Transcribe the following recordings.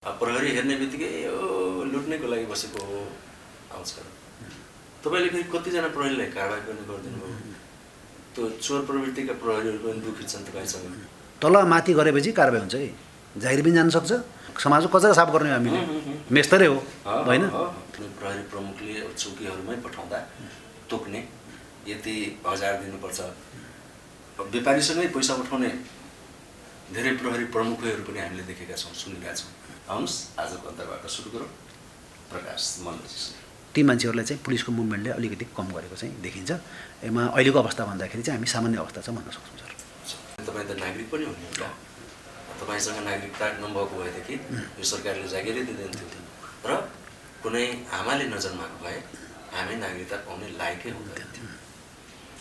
प्रहरी हेर्ने बित्तिकै यो लुट्नेको लागि बसेको हो आउँछ। तपाईँले फेरि कतिजना प्रहरीलाई कारबाही पनि गरिदिनु भयो। त्यो चोर प्रवृत्तिका प्रहरीहरू पनि दुखित छन् तपाईँसँग। तल माथि गरेपछि कारबाही हुन्छ है। जागिर पनि जान सक्छ, समाजको कचरा साफ गर्ने हामीले मेस्तरै हो होइन। प्रहरी प्रमुखले चौकीहरूमै पठाउँदा तोक्ने यति 1000 दिनुपर्छ, व्यापारीसँगै पैसा उठाउने धेरै प्रहरी प्रमुखहरू पनि हामीले देखेका छौँ, सुनेका छौँ। आउनुहोस् आजको अन्तर्वार्ता सुरु गरौँ। प्रकाश मल्लजी, ती मान्छेहरूलाई चाहिँ पुलिसको मुभमेन्टले अलिकति कम गरेको चाहिँ देखिन्छ। यसमा अहिलेको अवस्था भन्दाखेरि चाहिँ हामी सामान्य अवस्था छ भन्न सक्छौँ सर। तपाईँ त नागरिक पनि हुनुहुन्छ, तपाईँसँग नागरिकता नभएको भएदेखि यो सरकारले जागिरै दिँदैनथ्यो र कुनै आमाले नजरमा आएको भए हामी नागरिकता पाउने लायकै हुँदैन थियो।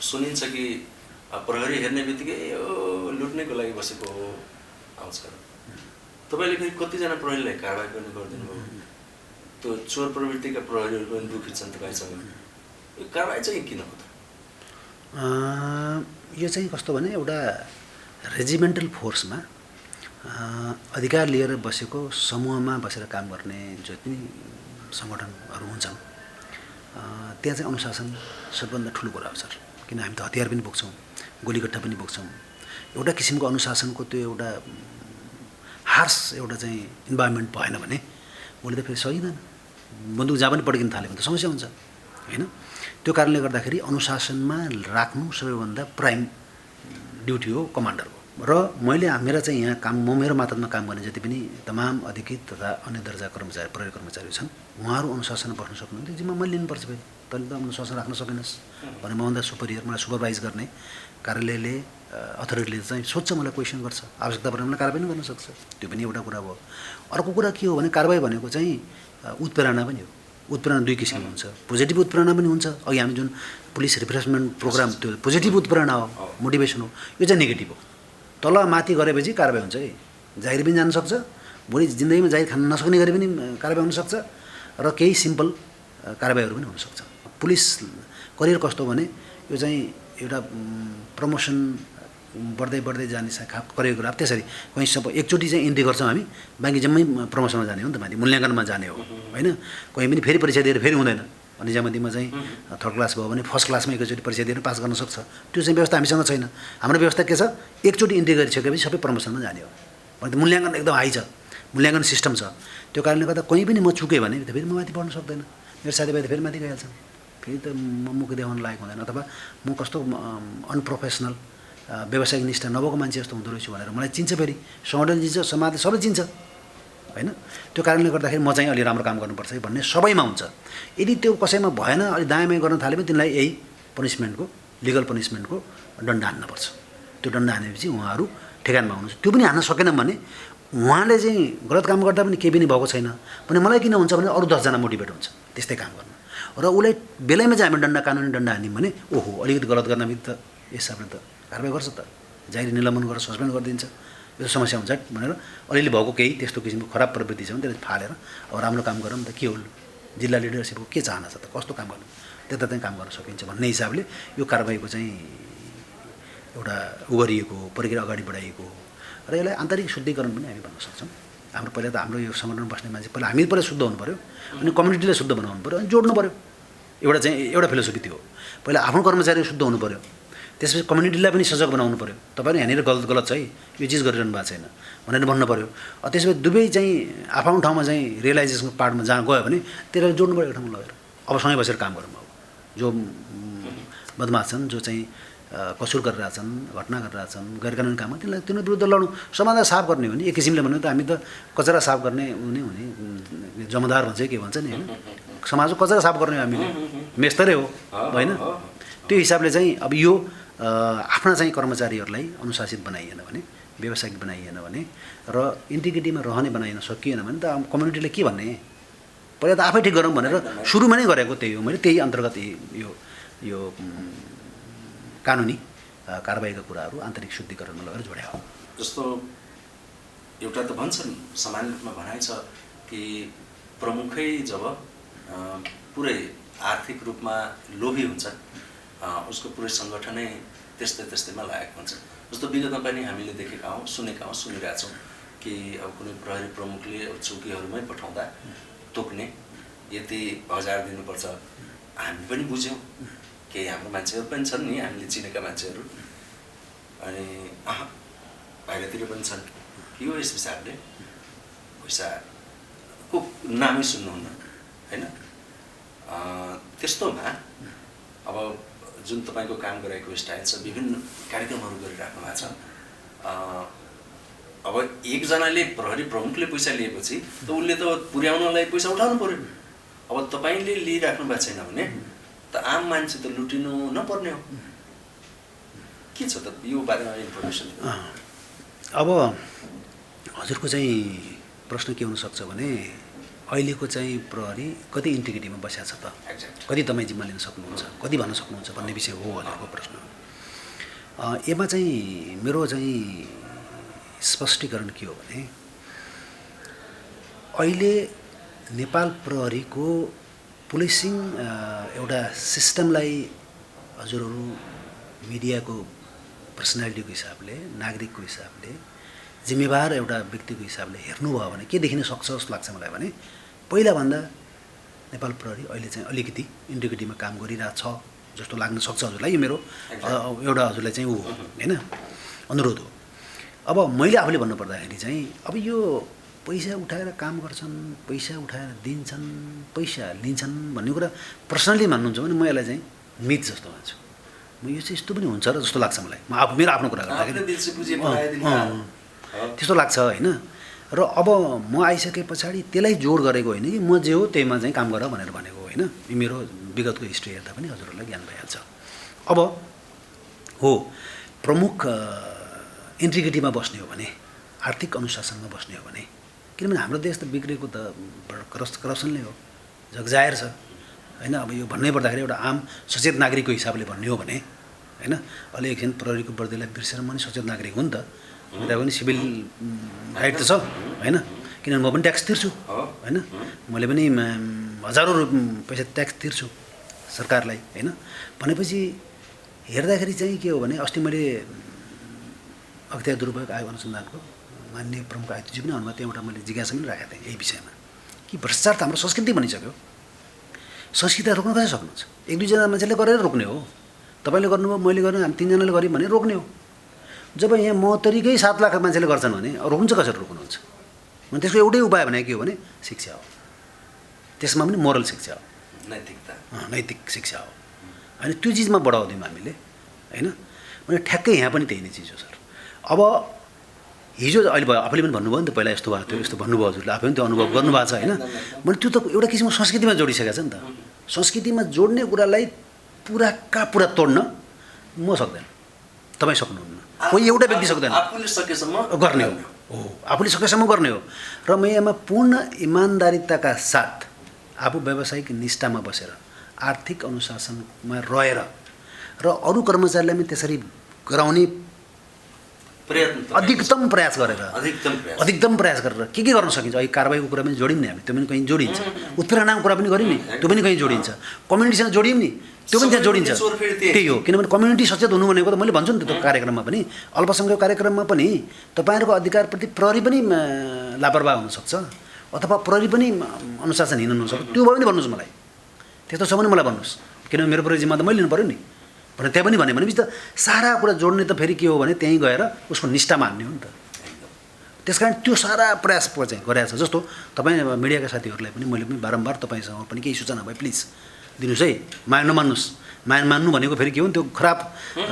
सुनिन्छ कि प्रहरी हेर्ने बित्तिकै यो लुट्नेको लागि बसेको हो आउँछ। तपाईँले फेरि कतिजना प्रहरीलाई कारबाही पनि गरिदिनु भयो। त्यो चोर प्रवृत्तिका प्रहरीहरू पनि दुखित छन् तपाईँसँग। यो कारबाही चाहिँ किन हो त? यो चाहिँ कस्तो भने एउटा रेजिमेन्टल फोर्समा अधिकार लिएर बसेको समूहमा बसेर काम गर्ने जति पनि सङ्गठनहरू हुन्छन् त्यहाँ चाहिँ अनुशासन सबभन्दा ठुलो कुरा हो सर। किन हामी त हतियार पनि बोक्छौँ, गोलीगट्टा पनि बोक्छौँ। एउटा किसिमको अनुशासनको त्यो एउटा हार्स एउटा चाहिँ इन्भाइरोमेन्ट भएन भने उसले त फेरि सकिँदैन। बन्दुक जहाँ पनि पड्किन थाल्यो भने त समस्या हुन्छ होइन। त्यो कारणले गर्दाखेरि अनुशासनमा राख्नु सबैभन्दा प्राइम ड्युटी हो कमान्डरको। र मैले मेरा चाहिँ यहाँ काम मेरो मातहतमा काम गर्ने जति पनि तमाम अधिकृत तथा अन्य दर्जा कर्मचारी प्रहरी कर्मचारीहरू छन् उहाँहरू अनुशासनमा बस्न सक्नुहुन्थ्यो। जिम्मा मैले लिनुपर्छ फेरि, तैँले त अनुशासन राख्न सकेनस् भने मभन्दा सुपरियर मलाई सुपरभाइज गर्ने कार्यालयले अथोरिटीले चाहिँ सोध्छ, मलाई क्वेसन गर्छ, आवश्यकता परेमा मलाई कारबाही पनि गर्न सक्छ। त्यो पनि एउटा कुरा भयो। अर्को कुरा के हो भने कारबाही भनेको चाहिँ उत्प्रेरणा पनि हो। उत्प्रेरणा दुई किसिमको हुन्छ, पोजिटिभ उत्प्रेरणा पनि हुन्छ। अघि हामी जुन पुलिस रिफ्रेसमेन्ट प्रोग्राम त्यो पोजिटिभ उत्प्रेरणा हो, मोटिभेसन हो। यो चाहिँ नेगेटिभ हो। तल माथि गरेपछि कारबाही हुन्छ है। जागिर पनि जान सक्छ, भोलि जिन्दगीमा जागिर खान नसक्ने गरी पनि कारबाही हुनसक्छ र केही सिम्पल कारबाहीहरू पनि हुनसक्छ। पुलिस करियर कस्तो भने यो चाहिँ एउटा प्रमोसन बढ्दै बढ्दै जाने करियर कुरा। त्यसरी कहीँ सब एकचोटि चाहिँ इन्ट्री गर्छौँ हामी, बाँकी जम्मै प्रमोसनमा जाने हो नि त, माथि मूल्याङ्कनमा जाने हो होइन। कहीँ पनि फेरि परीक्षा दिएर फेरि हुँदैन। अनि ज्यामितिमा चाहिँ थर्ड क्लास भयो भने फर्स्ट क्लासमा एकैचोटि परीक्षा दिएर पास गर्न सक्छ। त्यो चाहिँ व्यवस्था हामीसँग छैन। हाम्रो व्यवस्था के छ, एकचोटि इन्ट्री गरिसकेपछि सबै प्रमोसनमा जाने हो। भने मूल्याङ्कन एकदम हाई छ, मूल्याङ्कन सिस्टम छ। त्यो कारणले गर्दा कहीँ पनि म चुकेँ भने फेरि म माथि पढ्न सक्दैन। मेरो साथीभाइ त फेरि माथि गइहाल्छन्, फेरि त म मुख देखाउन लायक हुँदैन। अथवा म कस्तो अनप्रोफेसनल व्यावसायिक निष्ठा नभएको मान्छे जस्तो हुँदो रहेछु भनेर मलाई चिन्छ, फेरि सङ्गठन चिन्छ, समाज सबै चिन्छ होइन। त्यो कारणले गर्दाखेरि म चाहिँ अलि राम्रो काम गर्नुपर्छ है भन्ने सबैमा हुन्छ। यदि त्यो कसैमा भएन, अलि दायाँ गर्न थाल्यो भने तिनीलाई यही पनिसमेन्टको, लिगल पनिसमेन्टको दण्ड हान्नुपर्छ। त्यो दण्ड हानेपछि उहाँहरू ठेगानमा हुनुहुन्छ। त्यो पनि हान्न सकेन भने उहाँले चाहिँ गलत काम गर्दा पनि केही पनि भएको छैन भने मलाई किन हुन्छ भने अरू 10 जना मोटिभेट हुन्छ त्यस्तै काम गर्न। र उसलाई बेलैमा चाहिँ हामी कानुनी दण्ड हान्यौँ भने ओहो अलिकति गलत गर्न बित्त यस हिसाबले त कारबाही गर्छ त, जागिर निलम्बन गरेर सस्पेन्ड गरिदिन्छ, यो त समस्या हुन्छ भनेर अलिअलि भएको केही त्यस्तो किसिमको खराब प्रवृत्ति छ भने त्यसलाई फालेर अब राम्रो काम गरौँ त, के हो जिल्ला लिडरसिपको के चाहना छ त, कस्तो काम गर्नु, त्यता चाहिँ काम गर्न सकिन्छ भन्ने हिसाबले यो कारबाहीको चाहिँ एउटा उगरिएको प्रक्रिया अगाडि बढाइएको र यसलाई आन्तरिक शुद्धिकरण पनि हामी भन्न सक्छौँ। हाम्रो पहिला त हाम्रो यो सङ्गठनमा बस्ने मान्छे पहिला हामी पहिला शुद्ध हुनु पऱ्यो, अनि कम्युनिटीलाई शुद्ध बनाउनु पऱ्यो, अनि जोड्नु पऱ्यो। एउटा चाहिँ एउटा फिलोसफी थियो। पहिला आफ्नो कर्मचारी शुद्ध हुनु पऱ्यो, त्यसपछि कम्युनिटीलाई पनि सजग बनाउनु पऱ्यो। तपाईँहरू यहाँनिर गलत छ है, यो चिज गरिरहनु भएको छैन भनेर भन्नु पऱ्यो। त्यसपछि दुवै चाहिँ आफ्नो ठाउँमा चाहिँ रियलाइजेसनको पार्टमा जहाँ गयो भने त्यसलाई जोड्नु पऱ्यो, एउटा ठाउँमा लगेर अब सँगै बसेर काम गरौँ। अब जो बदमास छन्, जो चाहिँ कसुर गरिरहेछन्, घटना गरिरहेछन्, गैरकानुनी काम, तिनीहरू विरुद्ध लडौँ। समाजलाई साफ गर्ने हो नि एक किसिमले भन्यो त हामी त कचरा साफ गर्ने हुने जमादार भन्छ के भन्छ नि होइन। समाजको कचरा साफ गर्ने हामीले मेस्तरै हो होइन। त्यो हिसाबले चाहिँ अब यो आफ्ना चाहिँ कर्मचारीहरूलाई अनुशासित बनाइएन भने, व्यावसायिक बनाइएन भने र इन्टिग्रिटीमा रहने बनाइन सकिएन भने त कम्युनिटीले के भन्ने, पहिला त आफै ठिक गरौँ भनेर सुरुमा नै गरेको त्यही हो। मैले त्यही अन्तर्गत यो कानुनी कारबाहीका कुराहरू आन्तरिक शुद्धिकरणमा लगेर जोड्या हो। जस्तो एउटा त भन्छन् सामान्य रूपमा भनाइ छ कि प्रमुखै जब पुरै आर्थिक रूपमा लोभी हुन्छन् उसको पुरै सङ्गठनै त्यस्तैमा लागेको हुन्छ। जस्तो विगतमा पनि हामीले देखेका हौँ, सुनेका हौँ, सुनिरहेका छौँ। कि अब कुनै प्रहरी प्रमुखले चौकीहरूमै पठाउँदा तोक्ने यति 1000 दिनुपर्छ हामी पनि बुझ्यौँ केही हाम्रो मान्छेहरू पनि छन् नि हामीले चिनेका मान्छेहरू अनि बाहिरतिर पनि छन् के हो यस हिसाबले पैसाको नामै सुन्नुहुन्न होइन त्यस्तोमा अब जुन तपाईँको काम गरेको स्टाइल छ विभिन्न कार्यक्रमहरू गरिराख्नु भएको छ अब एकजनाले प्रहरी प्रमुखले पैसा लिएपछि त उसले त पुर्याउनलाई पैसा उठाउनु पर्यो अब तपाईँले लिइराख्नु भएको छैन भने त आम मान्छे त लुटिनु नपर्ने हो के छ त यो बारेमा इन्फर्मेसन अब हजुरको चाहिँ प्रश्न के हुनसक्छ भने अहिलेको चाहिँ प्रहरी कति इन्टिग्रिटीमा बसेको छ त कति तपाईँ जिम्मा लिन सक्नुहुन्छ कति भन्न सक्नुहुन्छ भन्ने विषय हो हजुरको प्रश्न यसमा चाहिँ मेरो चाहिँ स्पष्टीकरण के हो भने अहिले नेपाल प्रहरीको पुलिसिङ एउटा सिस्टमलाई हजुरहरू मिडियाको पर्सनालिटीको हिसाबले नागरिकको हिसाबले जिम्मेवार एउटा व्यक्तिको हिसाबले हेर्नुभयो भने के देखिन सक्छ जस्तो लाग्छ मलाई भने पहिलाभन्दा नेपाल प्रहरी अहिले चाहिँ अलिकति इन्टिग्रिटीमा काम गरिरहेको छ जस्तो लाग्न सक्छ हजुरलाई यो मेरो एउटा हजुरलाई चाहिँ ऊ हो होइन अनुरोध हो अब मैले आफूले भन्नुपर्दाखेरि चाहिँ अब यो पैसा उठाएर काम गर्छन् पैसा उठाएर दिन्छन् पैसा लिन्छन् भन्ने कुरा पर्सनली मान्नुहुन्छ भने म यसलाई चाहिँ मिथ जस्तो मान्छु म यो चाहिँ यस्तो पनि हुन्छ र जस्तो लाग्छ मलाई म आफू मेरो आफ्नो कुरा गर्दाखेरि त्यस्तो लाग्छ होइन र अब म आइसके पछाडि त्यसलाई जोड गरेको होइन कि म जे हो त्यहीमा चाहिँ काम गर भनेर भनेको होइन यो मेरो विगतको हिस्ट्री हेर्दा पनि हजुरहरूलाई ज्ञान भइहाल्छ अब हो प्रमुख इन्टिग्रिटीमा बस्ने हो भने आर्थिक अनुशासनमा बस्ने हो भने किनभने हाम्रो देश त बिग्रेको त करप्सनले हो जगजाहेर छ होइन अब यो भन्नै पर्दाखेरि एउटा आम सचेत नागरिकको हिसाबले भन्ने हो भने होइन अहिले एकछिन प्रहरीको वर्दीलाई बिर्सेर म पनि सचेत नागरिक हो नि त मेरो पनि सिभिल राइट त छ होइन किनभने म पनि ट्याक्स तिर्छु होइन मैले पनि हजारौँ पैसा ट्याक्स तिर्छु सरकारलाई होइन भनेपछि हेर्दाखेरि चाहिँ के हो भने अस्ति मैले अख्तियार दुरुपयोग आयोग अनुसन्धानको माननीय प्रमुख आयुक्तजी पनि आउनुभयो त्यहाँबाट मैले जिज्ञासा पनि राखेको थिएँ यही विषयमा कि भ्रष्टाचार त हाम्रो संस्कृति बनिसक्यो संस्कृति रोक्न कसरी सक्नुहुन्छ एक दुईजना मान्छेले गरेर रोक्ने हो तपाईँले गर्नुभयो मैले गर्नु हामी तीनजनाले गऱ्यौँ भने रोक्ने हो जब यहाँ मौतरीकै 7 लाख मान्छेले गर्छन् भने रोक्नु चाहिँ कसरी रोक्नुहुन्छ भने त्यसको एउटै उपाय भने के हो भने शिक्षा हो त्यसमा पनि मोरल शिक्षा हो नैतिक शिक्षा हो अनि त्यो चिजमा बढाउँदैनौँ हामीले होइन भने ठ्याक्कै यहाँ पनि त्यही नै चिज हो सर अब हिजो अहिले भयो आफूले पनि भन्नुभयो नि त पहिला यस्तो भएको थियो यस्तो भन्नुभयो हजुरले आफै पनि त्यो अनुभव गर्नुभएको छ होइन भने त्यो त एउटा किसिमको संस्कृतिमा जोडिसकेको छ नि त संस्कृतिमा जोड्ने कुरालाई पुरा तोड्न म सक्दैन तपाईँ सक्नुहुन्न कोही एउटा व्यक्ति सक्दैन आफूले सकेसम्म गर्ने हो आफूले सकेसम्म गर्ने हो र म यसमा पूर्ण इमान्दारिताका साथ आफू व्यावसायिक निष्ठामा बसेर आर्थिक अनुशासनमा रहेर र अरू कर्मचारीलाई पनि त्यसरी गराउने अधिकतम प्रयास गरेर के गर्न सकिन्छ अहिले कारबाहीको कुरा पनि जोड्यौँ नि हामी त्यो पनि कहीँ जोडिन्छ उत्प्रेरणाको कुरा पनि गऱ्यौँ नि त्यो पनि कहीँ जोडिन्छ कम्युनिटीसँग जोड्यौँ नि त्यो पनि त्यहाँ जोडिन्छ त्यही हो किनभने कम्युनिटी सचेत हुनु भनेको त मैले भन्छु नि त त्यो कार्यक्रममा पनि अल्पसङ्ख्यक कार्यक्रममा पनि तपाईँहरूको अधिकारप्रति प्रहरी पनि लापरवाह हुनसक्छ अथवा प्रहरी पनि अनुशासनहीन हुनसक्छ त्यो भयो भने भन्नुहोस् मलाई त्यस्तो छ भने मलाई भन्नुहोस् किनभने मेरो प्रहरी जिम्मा त मैले लिनु पऱ्यो नि भनेर त्यहाँ पनि भनेपछि त सारा कुरा जोड्ने त फेरि के हो भने त्यहीँ गएर उसको निष्ठा मान्ने हो नि त त्यस कारण त्यो सारा प्रयास चाहिँ गरेको छ जस्तो तपाईँ मिडियाका साथीहरूलाई पनि मैले पनि बारम्बार तपाईँसँग पनि केही सूचना भए प्लिज दिनुहोस् है माया नमान्नुहोस् माया मान्नु भनेको फेरि के हो त्यो खराब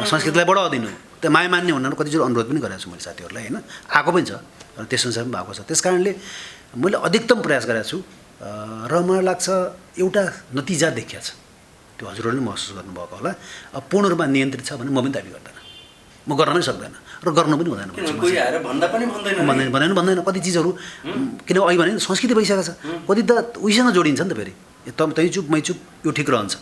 संस्कृतिलाई बढाइदिनु त्यो माया मान्ने भनेर कतिचोटि अनुरोध पनि गरेको छु मैले साथीहरूलाई होइन आएको पनि छ र त्यस अनुसार पनि भएको छ त्यस कारणले मैले अधिकतम प्रयास गरेको छु र मलाई लाग्छ एउटा नतिजा देखिया छ त्यो हजुरहरूले महसुस गर्नुभएको होला अब पूर्ण रूपमा नियन्त्रित छ भने म पनि दाबी गर्दैन म गर्न पनि सक्दैन र गर्नु पनि हुँदैन भन्दैन कति चिजहरू किन अहिले भने संस्कृति भइसकेको छ कति त उहीसँग जोडिन्छ नि त फेरि तै चुप मै चुप यो ठिक रहन्छ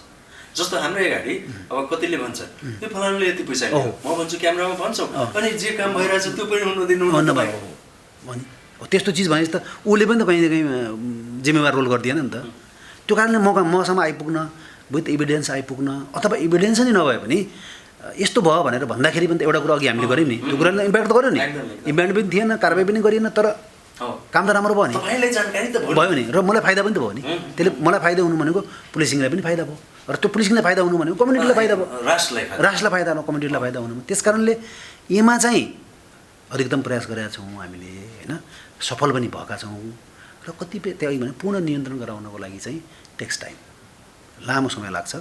जस्तो हाम्रो अगाडि अब कतिले भन्छ यो फलानाले यति पैसा लियो म भन्छु क्यामेरामा भन्छौ अनि जे काम भइरहेछ त्यो पनि हुन दिनु अनि त्यस्तो चिज भनेपछि त उसले पनि त कहीँ न कहीँ जिम्मेवार रोल गरिदिएन नि त त्यो कारणले मसम्म आइपुग्न विथ इभिडेन्स आइपुग्न अथवा इभिडेन्स नै नभए पनि यस्तो भयो भनेर भन्दाखेरि पनि त एउटा कुरा अघि हामीले गऱ्यौँ नि, त्यो कुराले इम्प्याक्ट त गर्यो नि, इम्प्याक्ट पनि थिएन, कारबाही पनि गरिएन, तर काम त राम्रो भयो नि, तपाईँलाई जानकारी त भयो नि, र मलाई फाइदा पनि त भयो नि। त्यसले मलाई फाइदा हुनु भनेको पुलिसिङलाई पनि फाइदा भयो, र त्यो पुलिसिङलाई फाइदा हुनु भनेको कम्युनिटीलाई फाइदा भयो, राष्ट्रलाई फाइदा भयो, कम्युनिटीलाई फाइदा हुनु। त्यस कारणले यसमा चाहिँ अधिकतम प्रयास गरेका छौँ हामीले होइन, सफल पनि भएका छौँ, र कतिपय त्यही भने पूर्ण नियन्त्रण गराउनको लागि चाहिँ टेक्स टाइम, लामो समय लाग्छ।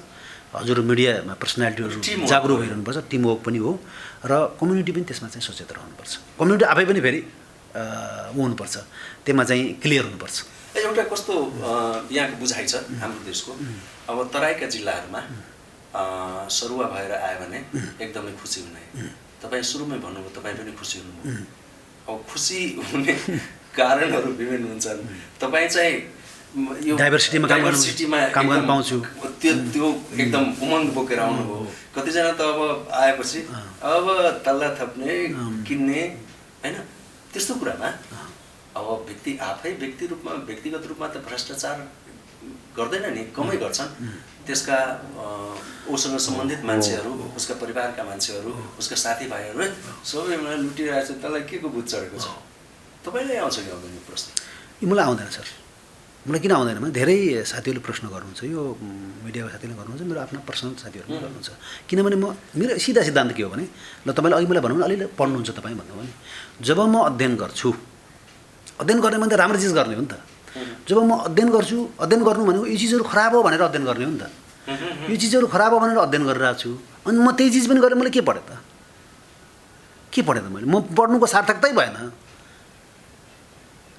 हजुर मिडियामा पर्सनालिटीहरू जागरुक भइरहनुपर्छ, टिमवर्क पनि हो, र कम्युनिटी पनि त्यसमा चाहिँ सचेत रहनुपर्छ, कम्युनिटी आफै पनि फेरि हुनुपर्छ, त्यसमा चाहिँ क्लियर हुनुपर्छ। एउटा कस्तो यहाँको बुझाइ छ हाम्रो देशको, अब तराईका जिल्लाहरूमा सरुवा भएर आयो भने एकदमै खुसी हुने, तपाईँ सुरुमै भन्नुभयो तपाईँ पनि खुसी हुनुभयो। अब खुसी हुने कारणहरू विभिन्न हुन्छन्, तपाईँ चाहिँ यो डाइभर्सिटीमा काम गर्न पाउँछु, त्यो एकदम उमङ्ग बोकेर आउनुभयो। कतिजना त अब आएपछि अब तल्ला थप्ने किन्ने होइन, त्यस्तो कुरामा अब व्यक्ति आफै व्यक्तिगत रूपमा त भ्रष्टाचार गर्दैन नि, कमै गर्छन्। त्यसका उसँग सम्बन्धित मान्छेहरू, उसका परिवारका मान्छेहरू, उसका साथीभाइहरू सबै मलाई लुटिरहेको छ, त्यसलाई के को बुझ चढेको छ? तपाईँलाई आउँछ कि आउँदैन प्रश्न? यो मलाई आउँदैन सर, मलाई किन आउँदैन भने धेरै साथीहरूले प्रश्न गर्नुहुन्छ, यो मिडियाको साथीले गर्नुहुन्छ, मेरो आफ्ना पर्सनल साथीहरू पनि गर्नुहुन्छ। किनभने मेरो सिधा सिद्धान्त के हो भने, ल तपाईँले अघि मलाई भन्नु भने अलिअलि पढ्नुहुन्छ तपाईँ भन्नु भने, जब म अध्ययन गर्छु, अध्ययन गर्ने भने त राम्रो चिज गर्ने हो नि त। जब म अध्ययन गर्छु, अध्ययन गर्नु भनेको यो चिजहरू खराब हो भनेर अध्ययन गर्ने हो नि त। यो चिजहरू खराब हो भनेर अध्ययन गरिरहेको छु, अनि म त्यही चिज पनि गरेँ, मैले के पढेँ त? के पढेँ त मैले? म पढ्नुको सार्थकतै भएन,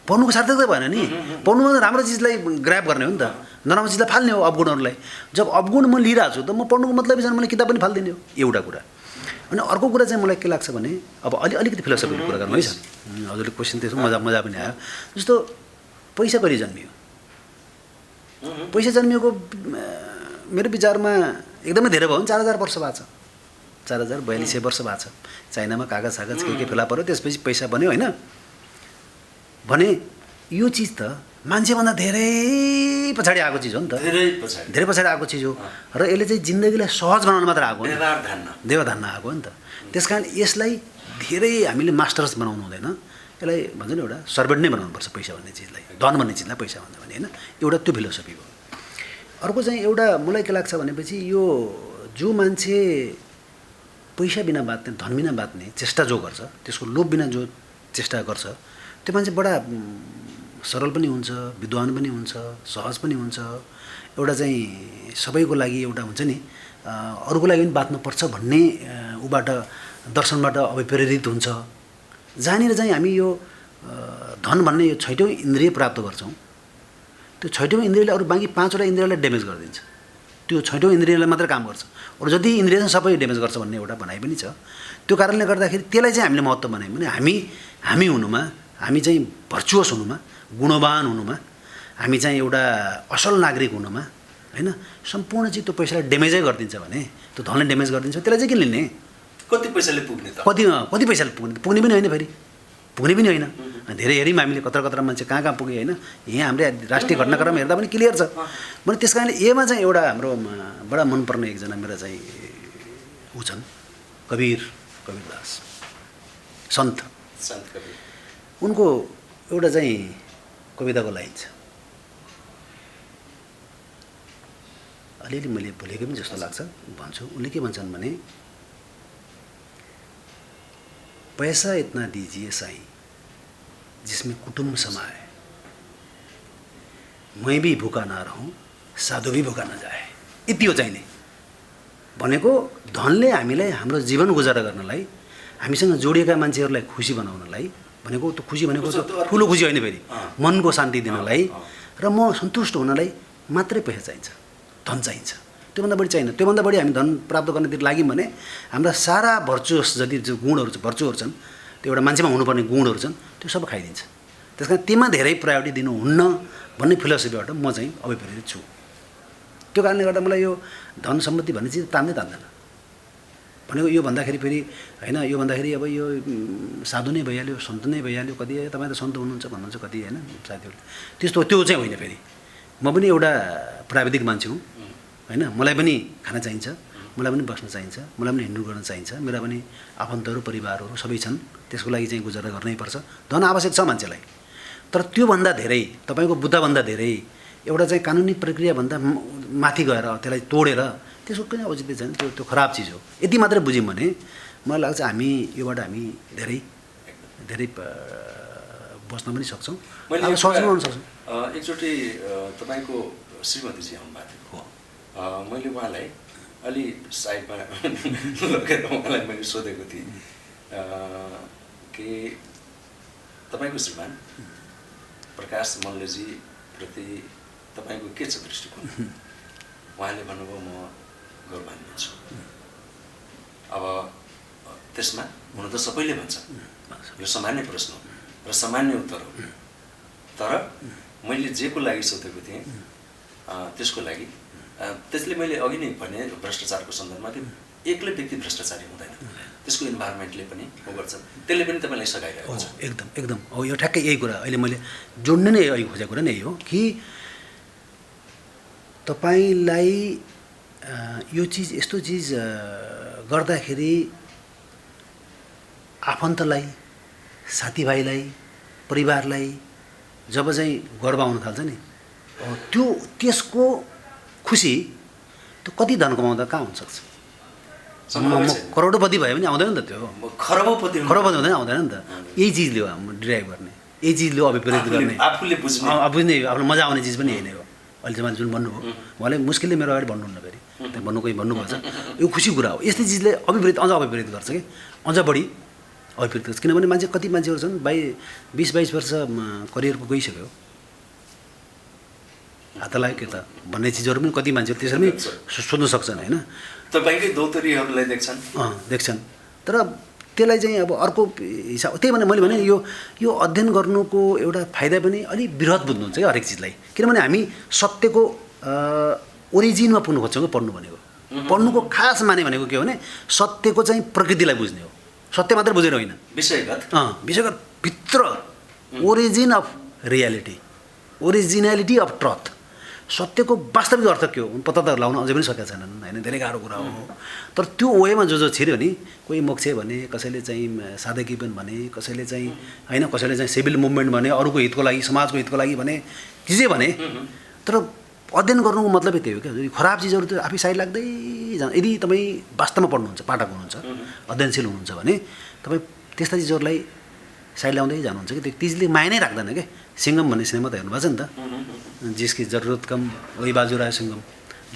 पढ्नुको सार्थकतै भएन नि। पढ्नुमा त राम्रो चिजलाई ग्राब गर्ने हो नि त, नराम्रो चिजलाई फाल्ने हो, अवगुणहरूलाई। जब अवगुण म लिइरहेको छु त म पढ्नुको मतलब छैन, मैले किताब पनि फालिदिने हो, एउटा कुरा। अनि अर्को कुरा चाहिँ मलाई के लाग्छ भने, अब अलिकति फिलोसफीको कुरा गर्नु है सर, हजुरले क्वेसन त्यसो मजा पनि आयो। जस्तो पैसा कहिले जन्मियो? पैसा जन्मिएको मेरो विचारमा एकदमै धेरै भयो भने 4000 वर्ष भएको छ, 4000-4200 वर्ष भएको छ। चाइनामा कागज के फेला पऱ्यो, त्यसपछि पैसा बन्यो होइन। भने यो चिज त मान्छेभन्दा धेरै पछाडि आएको चिज हो नि त, धेरै पछाडि आएको चिज हो, र यसले चाहिँ जिन्दगीलाई सहज बनाउन मात्र आएको हो, देवधान्न आएको हो नि त। त्यस कारण यसलाई धेरै हामीले मास्टर्स बनाउनु हुँदैन, यसलाई भन्छ नि एउटा सर्भेन्ट नै बनाउनुपर्छ पैसा भन्ने चिजलाई, धन भन्ने चिजलाई पैसा भन्दा भने होइन, एउटा त्यो फिलोसफी हो। अर्को चाहिँ एउटा मलाई के लाग्छ भनेपछि, यो जो मान्छे पैसा बिना बाँच्ने, धन बिना बाँच्ने चेष्टा जो गर्छ, त्यसको लोभ बिना जो चेष्टा गर्छ, त्यो मान्छे बडा सरल पनि हुन्छ, विद्वान पनि हुन्छ, सहज पनि हुन्छ। एउटा चाहिँ सबैको लागि एउटा हुन्छ नि, अरूको लागि पनि बाँच्नुपर्छ भन्ने उबाट दर्शनबाट अभिप्रेरित हुन्छ, जहाँनिर चाहिँ हामी यो धन भन्ने यो 6औँ इन्द्रिय प्राप्त गर्छौँ। त्यो 6औँ इन्द्रियले अरू बाँकी 5वटा इन्द्रियलाई ड्यामेज गरिदिन्छ, त्यो 6औँ इन्द्रियलाई मात्रै काम गर्छ, अरू जति इन्द्रिय चाहिँ सबै ड्यामेज गर्छ भन्ने एउटा भनाइ पनि छ। त्यो कारणले गर्दाखेरि त्यसलाई चाहिँ हामीले महत्त्व बनायौँ भने हामी हुनुमा, हामी चाहिँ भर्चुअस हुनुमा, गुणवान हुनुमा, हामी चाहिँ एउटा असल नागरिक हुनुमा होइन, सम्पूर्ण चाहिँ त्यो पैसालाई ड्यामेजै गरिदिन्छ भने, त्यो धनले ड्यामेज गरिदिन्छ, त्यसलाई चाहिँ के लिने? कति पैसाले पुग्ने त? कति पैसाले पुग्ने पनि होइन, फेरि पुग्ने पनि होइन। धेरै हेऱ्यौँ हामीले, कत्र मान्छे कहाँ पुगे होइन। यहाँ हाम्रो राष्ट्रिय घटनाक्रम हेर्दा पनि क्लियर छ। मैले त्यस कारणले यसमा चाहिँ एउटा हाम्रो बडा मनपर्ने एकजना मेरो चाहिँ ऊ छन्, कबीरदास सन्त कबीर। उनको एउटा चाहिँ कविताको लाइन छ, अलिअलि मैले भुलेको पनि जस्तो लाग्छ, भन्छु। उनले के भन्छन् भने, पैसा इतना दीजिए साईं जिसमें कुटुम्ब समाए, मैं भी भूखा ना रहूं, साधु भी भूखा ना जाए। यति हो चाहिने भनेको, धनले हामीलाई हाम्रो जीवन गुजारा गर्नलाई, हामीसँग जोडिएका मान्छेहरूलाई खुसी बनाउनलाई भनेको, त्यो खुसी भनेको ठुलो खुसी होइन, फेरि मनको शान्ति दिनलाई र म सन्तुष्ट हुनलाई मात्रै पैसा चाहिन्छ, धन चाहिन्छ, त्योभन्दा बढी चाहिन्न। त्योभन्दा बढी हामी धन प्राप्त गर्नेतिर लाग्यौँ भने हाम्रा सारा भर्चुअस जति जो गुणहरू छ, भर्चुहरू छन्, त्यो एउटा मान्छेमा हुनुपर्ने गुणहरू छन्, त्यो सब खाइदिन्छ। त्यस कारण त्यसमा धेरै प्रायोरिटी दिनुहुन्न भन्ने फिलोसफीबाट म चाहिँ अभिप्रेरित छु। त्यो कारणले गर्दा मलाई यो धन सम्पत्ति भन्ने चिज तान्दैन भनेको। यो भन्दाखेरि फेरि होइन, यो भन्दाखेरि अब यो साधु नै भइहाल्यो, सन्त नै भइहाल्यो, कति तपाईँ त सन्त हुनुहुन्छ भन्नुहुन्छ कति होइन साथीहरूले, त्यस्तो त्यो चाहिँ होइन। फेरि म पनि एउटा प्राविधिक मान्छे हुँ होइन, मलाई पनि खाना चाहिन्छ, मलाई पनि बस्न चाहिन्छ, मलाई पनि हिँड्नु गर्न चाहिन्छ, मेरा पनि आफन्तहरू परिवारहरू सबै छन्, त्यसको लागि चाहिँ गुजारा गर्नैपर्छ। धन आवश्यक छ मान्छेलाई, तर त्योभन्दा धेरै तपाईँको बुद्धभन्दा धेरै एउटा चाहिँ कानुनी प्रक्रियाभन्दा माथि गएर त्यसलाई तोडेर त्यसको कुनै औचित्य छैन। त्यो खराब चिज हो। यति मात्रै बुझ्यौँ भने मलाई लाग्छ हामी योबाट हामी धेरै धेरै बस्न पनि सक्छौँ, अब सजिलो हुन सक्छौँ। एकचोटि तपाईँको श्रीमतीजी आउनुभएको थियो, मैले उहाँलाई अलि साइडमा लगेर उहाँलाई मैले सोधेको थिएँ कि तपाईँको श्रीमान प्रकाश मल्लजी प्रति तपाईँको के छ दृष्टिकोण? उहाँले भन्नुभयो म गौरवान्वित छु। अब त्यसमा हुन त सबैले भन्छ, यो सामान्य प्रश्न हो र सामान्य उत्तर हो, तर मैले जेको लागि सोधेको थिएँ त्यसको लागि त्यसले मैले अघि नै भने भ्रष्टाचारको सन्दर्भमा कि एक्लै व्यक्ति भ्रष्टाचारी हुँदैन, त्यसको इन्भाइरोमेन्टले पनि उ गर्छ, त्यसले पनि तपाईँलाई सघाइरहेको छ। एकदम एकदम हो, यो ठ्याक्कै यही कुरा अहिले मैले जोड्ने नै अघि खोजेको कुरा नै यही हो कि तपाईँलाई यो चिज यस्तो चिज गर्दाखेरि आफन्तलाई, साथीभाइलाई, परिवारलाई जब चाहिँ गर्व आउन थाल्छ नि, त्यसको खुसी त्यो कति धन कमाउँदा कहाँ हुनसक्छ? करोडपति भयो भने आउँदैन नि त, त्यो खरबपति हुँदैन, आउँदैन नि त। यही चिजले हो हाम्रो ड्राइभ गर्ने, यही चिजले हो अभिप्रेत गर्ने, आफूले बुझ्ने आफूलाई मजा आउने चिज पनि यही नै हो। अहिलेसम्म जुन भन्नुभयो उहाँले मुस्किलले मेरो अगाडि भन्नुहुन्न, फेरि त्यहाँ भन्नु कोही भन्नुभएको छ, यो खुसी कुरा हो। यस्तै चिजले अझ अभिप्रेत गर्छ कि अझ बढी अभिप्रेत गर्छ, किनभने मान्छे कति मान्छेहरू छन् 20-22 वर्ष करियरको गइसक्यो, हात लाग्यो के त भन्ने चिजहरू पनि कति मान्छेहरू त्यसरी पनि सोध्न सक्छन् होइन। तपाईँकै दौतरीहरूलाई देख्छन्, तर त्यसलाई चाहिँ अब अर्को हिसाब, त्यही भने मैले भने यो अध्ययन गर्नुको एउटा फाइदा पनि अलिक बृहत बुझ्नुहुन्छ क्या हरेक चिजलाई, किनभने हामी सत्यको ओरिजिनमा पुग्नु खोज्छौँ कि पढ्नु भनेको। पढ्नुको खास माने भनेको के हो भने सत्यको चाहिँ प्रकृतिलाई बुझ्ने हो, सत्य मात्रै बुझेर होइन, विषयगत भित्र origin of reality, originality of truth, सत्यको वास्तविक अर्थ के हो पत्ता त लगाउन अझै पनि सकेका छैनन् होइन, धेरै गाह्रो कुरा हो। तर त्यो वेमा जो छिर्यो नि, कोही मोक्ष भने, कसैले चाहिँ साधकीपन भने, कसैले चाहिँ होइन, कसैले चाहिँ सिभिल मुभमेन्ट भने, अरूको हितको लागि, समाजको हितको लागि भने, चिजै भने, तर अध्ययन गर्नुको मतलबै त्यही हो क्या। खराब चिजहरू त आफै साइड लाग्दै जान्छ। यदि तपाईँ वास्तवमा पढ्नुहुन्छ, पाठक हुनुहुन्छ, अध्ययनशील हुनुहुन्छ भने तपाईँ त्यस्ता चिजहरूलाई साइड ल्याउँदै जानुहुन्छ कि त्यो चिजले माया नै राख्दैन क्या। सिङ्गम भन्ने सिनेमा त हेर्नुभएको छ नि त, जिसकी जरुरत कम वही बाजु रह्यो सिङ्गम,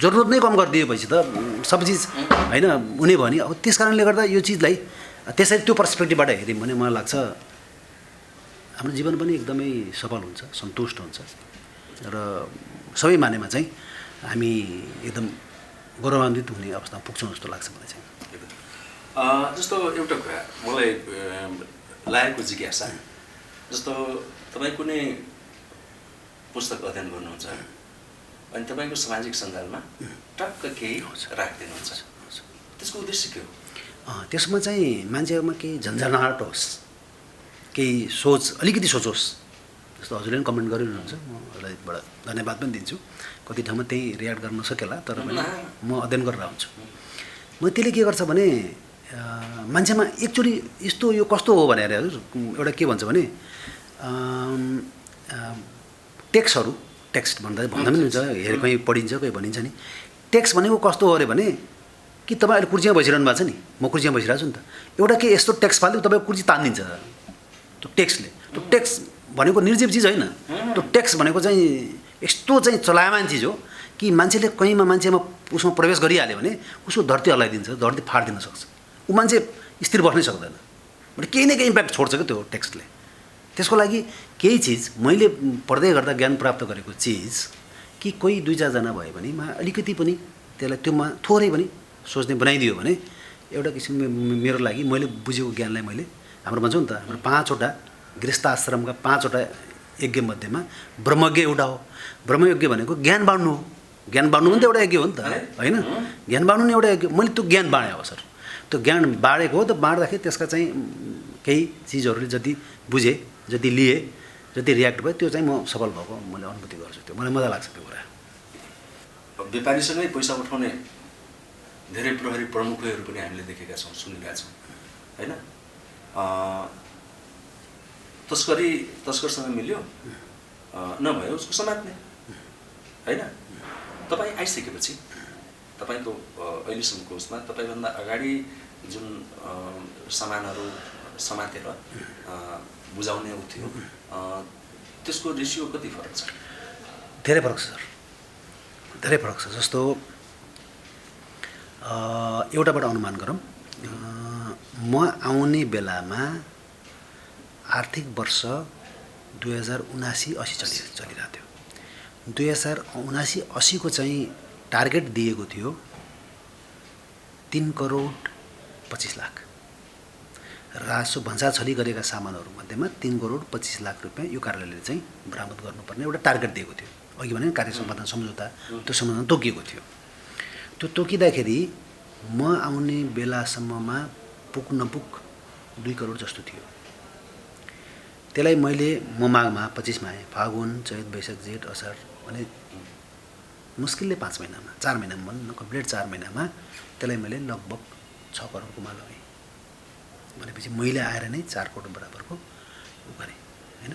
जरुरत नै कम गरिदिएपछि त सब चिज होइन हुने भयो नि। अब त्यस कारणले गर्दा यो चिजलाई त्यसरी त्यो पर्सपेक्टिभबाट हेऱ्यौँ भने मलाई लाग्छ हाम्रो जीवन पनि एकदमै सफल हुन्छ, सन्तुष्ट हुन्छ र सबै मानेमा चाहिँ हामी एकदम गौरवान्वित हुने अवस्थामा पुग्छौँ जस्तो लाग्छ मलाई चाहिँ। जस्तो एउटा कुरा मलाई लागेको जिज्ञासा, जस्तो तपाईँ कुनै पुस्तक अध्ययन गर्नुहुन्छ अनि तपाईँको सामाजिक सञ्जालमा टक्क केही राखिदिनुहुन्छ, त्यसको उद्देश्य के हो? त्यसमा चाहिँ मान्छेहरूमा केही झन्झनाहट होस्, केही सोच अलिकति सोचोस्, जस्तो हजुरले पनि कमेन्ट गरिरहनुहुन्छ, म यसलाई बडा धन्यवाद पनि दिन्छु। कति ठाउँमा त्यही रियाक्ट गर्न सकेला, तर पनि म अध्ययन गरेर आउँछु। म त्यसले के गर्छ भने मान्छेमा एकचोटि यस्तो यो कस्तो हो भनेर हजुर एउटा के भन्छ भने टेक्स्ट भन्दा पनि हुन्छ, कोही पढिन्छ कोही भनिन्छ नि। टेक्स्ट भनेको कस्तो हो अरे भने कि तपाईँ अहिले कुर्सीमा बसिरहनु भएको छ नि, म कुर्सीमा बसिरहेको छु नि त, एउटा के यस्तो टेक्स्ट फाल्यो तपाईँको कुर्सी तानिदिन्छ त्यो टेक्स्टले। त्यो टेक्स्ट भनेको निर्जीव चिज होइन, त्यो टेक्स्ट भनेको चाहिँ यस्तो चाहिँ चलायमान चिज हो कि मान्छेले कहीँमा मान्छेमा उसमा प्रवेश गरिहाल्यो भने उसको धरती हल्लाइदिन्छ, धरती फाटिदिन सक्छ, ऊ मान्छे स्थिर बस्नै सक्दैन। भने केही न केही इम्प्याक्ट छोड्छ क्या त्यो टेक्स्टले। त्यसको लागि केही चिज मैले पढ्दै गर्दा ज्ञान प्राप्त गरेको चिज कि कोही 2-4 जना भयो भने अलिकति पनि त्यसलाई त्योमा थोरै पनि सोच्ने बनाइदियो भने एउटा किसिमले मेरो लागि मैले बुझेको ज्ञानलाई मैले हाम्रो भन्छौँ नि त, हाम्रो 5वटा गृहस्थ आश्रमका 5वटा यज्ञ मध्येमा ब्रह्मज्ञ एउटा हो। ब्रह्मयज्ञ भनेको ज्ञान बाँड्नु हो, ज्ञान बाँड्नु पनि त एउटा यज्ञ हो नि त होइन, ज्ञान बाँड्नु नि एउटा यज्ञ। मैले त्यो ज्ञान बाँडेँ अब सर, त्यो ज्ञान बाँडेको हो, त बाँड्दाखेरि त्यसका चाहिँ केही चिजहरूले जति बुझेँ, जति लिएँ, जति रियाक्ट भयो त्यो चाहिँ म सफल भएको मैले अनुभूति गर्छु। त्यो मलाई मजा लाग्छ त्यो कुरा। व्यापारीसँगै पैसा उठाउने धेरै प्रहरी प्रमुखहरू पनि हामीले देखेका छौँ, सुनेका छौँ होइन। तस्करसँग मिल्यो नभए उसको समात्ने होइन। तपाईँ आइसकेपछि तपाईँको अहिलेसम्मको उसमा तपाईँभन्दा अगाडि जुन सामानहरू समातेर बुझाउने उ थियो त्यसको रेसियो कति फरक छ? धेरै फरक छ सर, धेरै फरक छ। जस्तो एउटाबाट अनुमान गरौँ, म आउने बेलामा आर्थिक वर्ष 2079-80 चलिरहेको थियो। 2079-80 को चाहिँ टार्गेट दिएको थियो 3,25,00,000। राजस्व भन्सार छली गरेका सामानहरू मध्येमा 3,25,00,000 रुपियाँ यो कार्यालयले चाहिँ बरामद गर्नुपर्ने एउटा टार्गेट दिएको थियो। अघि भने कार्य सम्पादन सम्झौता त्यो सम्बन्धमा तोकिएको थियो। त्यो तोकिँदाखेरि म आउने बेलासम्ममा पुग 2 करोड जस्तो थियो। त्यसलाई मैले माघमा 25 मा आएँ, फागुन चैत वैशाख जेठ असार भने मुस्किलले 5 महिनामा 4 महिनामा भन्न कम्प्लिट 4 महिनामा त्यसलाई मैले लगभग 6 करोडको माल लगाएँ। भनेपछि मैले आएर नै 4 करोड बराबरको उ गरेँ होइन।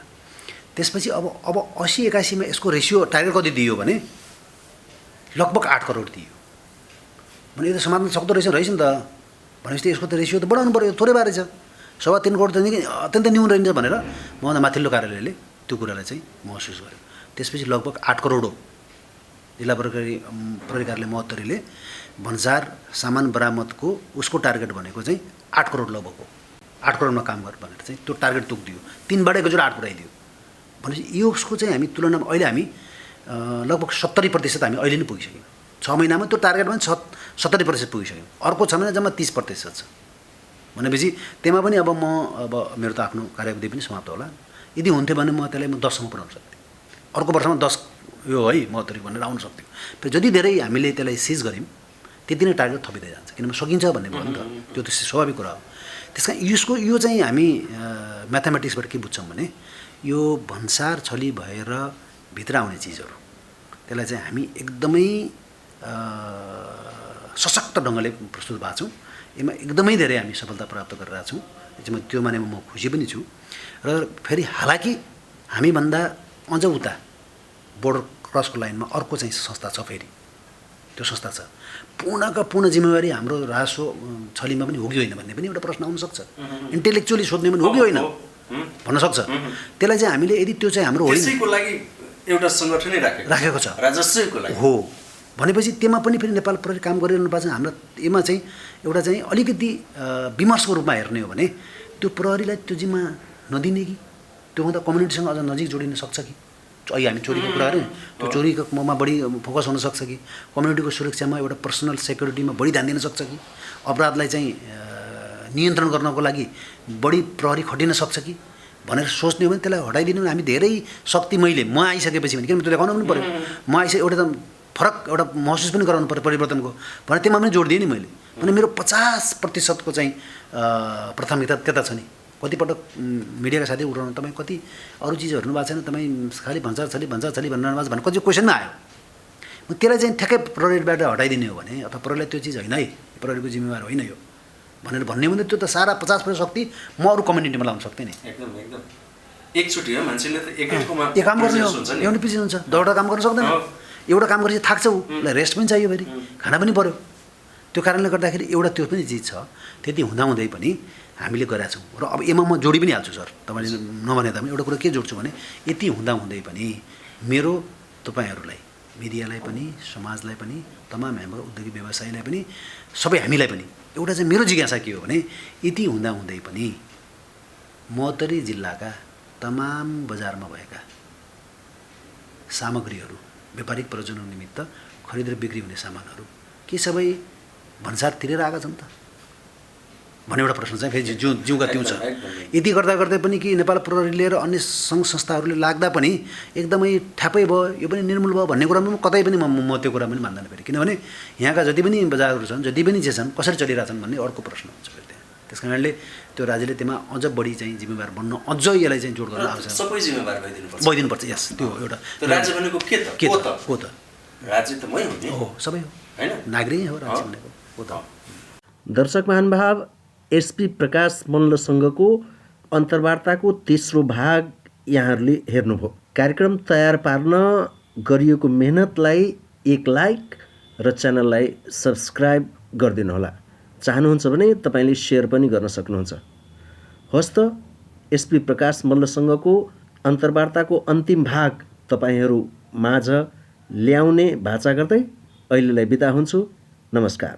त्यसपछि अब 80-81 मा यसको रेसियो टार्गेट कति दियो भने लगभग 8 करोड दियो। भने यो त समात्न सक्दो रहेछ नि त। भनेपछि यसको त रेसियो त बढाउनु पर्यो, थोरै बारे छ। 3.25 करोड त अत्यन्तै न्यून रहन्छ भनेर मभन्दा माथिल्लो कार्यालयले त्यो कुरालाई चाहिँ महसुस गर्यो। त्यसपछि लगभग 8 करोड हो। जिल्ला प्रहरी कार्यालय महोत्तरीले भन्सार सामान बरामदको उसको टार्गेट भनेको चाहिँ 8 करोड लगभग हो। 8 करोडमा काम गर भनेर चाहिँ त्यो टार्गेट तोकिदियो। 3 बाटै गएर 8 पुऱ्याइदियो। भनेपछि यो उसको चाहिँ हामी तुलनामा अहिले हामी लगभग 70% हामी अहिले नै पुगिसक्यौँ। 6 महिनामा त्यो टार्गेटमा 70% पुगिसक्यौँ। अर्को 6 महिना जम्मा 30% छ। भनेपछि त्यसमा पनि अब मेरो त आफ्नो कार्यावधि पनि समाप्त होला। यदि हुन्थ्यो भने म त्यसलाई 10 सम्म पुर्याउन सक्थेँ। अर्को वर्षमा 10 यो है महोत्तरी भनेर आउन सक्थ्यो। तर जति धेरै हामीले त्यसलाई सिज गऱ्यौँ त्यति नै टार्गेट थपिँदै जान्छ। किनभने सकिन्छ भन्ने भयो नि त, त्यो त स्वाभाविक कुरा हो। त्यस कारण यो चाहिँ हामी म्याथमेटिक्सबाट के बुझ्छौँ भने यो भन्सार छली भएर भित्र आउने चिजहरू त्यसलाई चाहिँ हामी एकदमै सशक्त ढङ्गले प्रस्तुत भएको छौँ। यसमा एकदमै धेरै हामी सफलता प्राप्त गरिरहेका छौँ। त्यो मानेमा म खुसी पनि छु। र फेरि हालाकि हामीभन्दा अझ उता बोर्डर क्रसको लाइनमा अर्को चाहिँ संस्था छ। फेरि त्यो संस्था छ, पूर्णका पूर्ण जिम्मेवारी हाम्रो राजस्व छलीमा पनि हो कि होइन भन्ने पनि एउटा प्रश्न आउनसक्छ। इन्टेलेक्चुअली सोध्ने पनि हो कि होइन भन्न सक्छ। त्यसलाई चाहिँ हामीले यदि त्यो चाहिँ हाम्रो होइन त्यसैको लागि एउटा सङ्गठनै राखेको छ, राजस्वको लागि हो भनेपछि त्यसमा पनि फेरि नेपाल प्रहरी काम गरिरहनु पर्छ। हाम्रो यसमा चाहिँ एउटा चाहिँ अलिकति विमर्शको रूपमा हेर्ने हो भने त्यो प्रहरीलाई त्यो जिम्मा नदिने कि त्योभन्दा कम्युनिटीसँग अझ नजिक जोडिन सक्छ कि? अहिले हामी चोरीको कुरा गऱ्यौँ, त्यो चोरीकोमा बढी फोकस हुन सक्छ कि? कम्युनिटीको सुरक्षामा एउटा पर्सनल सेक्युरिटीमा बढी ध्यान दिन सक्छ कि? अपराधलाई चाहिँ नियन्त्रण गर्नको लागि बढी प्रहरी खटिन सक्छ कि भनेर सोच्ने हो भने त्यसलाई हटाइदिनु। हामी धेरै शक्ति म आइसकेपछि भने किनभने त्यो देखाउनु पनि पऱ्यो। म एउटा त फरक एउटा महसुस पनि गराउनु पऱ्यो परिवर्तनको भने त्यसमा पनि जोड दिएँ नि मैले। भने मेरो 50% को चाहिँ प्राथमिकता त्यता छ नि। कतिपटक मिडियाका साथी उठाउनु तपाईँ कति अरू चिज हेर्नु भएको छैन, तपाईँ खालि भन्सार छली भन्नु भएको भने कति क्वेसनमा आयो। त्यसलाई चाहिँ ठ्याक्कै प्रहरीबाट हटाइदिने हो भने अथवा प्रहरीलाई त्यो चिज होइन है, प्रहरीको जिम्मेवार होइन यो भनेर भन्ने भने त्यो त सारा 50% शक्ति म अरू कम्युनिटीमा लाउन सक्थेँ नि। एकदम एकचोटि हो मान्छेले त एकैकोमा एक काम गर्ने हो, एउटा पिछे हुन्छ, दौडा काम गर्न सक्दैन। एउटा काम गरेपछि थाक्छ, उसलाई रेस्ट पनि चाहियो, फेरि खाना पनि पर्यो। त्यो कारणले गर्दाखेरि एउटा त्यो पनि चिज छ। त्यति हुँदाहुँदै पनि हामीले गरेका छौँ। र अब यसमा म जोडी पनि हाल्छु सर, तपाईँले नभने तापनि एउटा कुरा के जोड्छु भने यति हुँदाहुँदै पनि मेरो तपाईँहरूलाई मिडियालाई पनि समाजलाई पनि तमाम हाम्रो उद्योगिक व्यवसायीलाई पनि सबै हामीलाई पनि एउटा चाहिँ मेरो जिज्ञासा के हो भने यति हुँदाहुँदै पनि महोत्तरी जिल्लाका तमाम बजारमा भएका सामग्रीहरू व्यापारिक प्रयोजन निमित्त खरिद र बिक्री हुने सामानहरू के सबै भन्सार तिरेर आएका छन् त भन्ने एउटा प्रश्न चाहिँ फेरि जिउका त्यो छ। यति गर्दा पनि कि नेपाल प्रहरीले र अन्य सङ्घ संस्थाहरूले लाग्दा पनि एकदमै ठ्यापै भयो, यो पनि निर्मूल भयो भन्ने कुरामा कतै पनि म त्यो कुरा पनि मान्दैन फेरि। किनभने यहाँका जति पनि बजारहरू छन्, जति पनि जे छन्, कसरी चलिरहेछन् भन्ने अर्को प्रश्न हुन्छ फेरि त्यहाँ। त्यस कारणले त्यो राज्यले त्यसमा अझ बढी चाहिँ जिम्मेवार बन्न, अझ यसलाई चाहिँ जोड गर्न आवश्यक, सबै जिम्मेवार भइदिनुपर्छ। यस त्यो एउटा राज्य भनेको के त? को त राज्य त मै हो नि, हो सबै हो हैन, नागरिक हो राज्य भनेको। हो त। दर्शक महानुभाव, एसपी प्रकाश मल्लसँगको अन्तर्वार्ताको तेस्रो भाग यहाँहरूले हेर्नुभयो। कार्यक्रम तयार पार्न गरिएको मेहनतलाई एक लाइक र च्यानललाई सब्सक्राइब गरिदिनुहोला। चाहनुहुन्छ भने तपाईँले सेयर पनि गर्न सक्नुहुन्छ। हस् त, एसपी प्रकाश मल्लसँगको अन्तर्वार्ताको अन्तिम भाग तपाईँहरू माझ ल्याउने भाचा गर्दै अहिलेलाई बिदा हुन्छु। नमस्कार।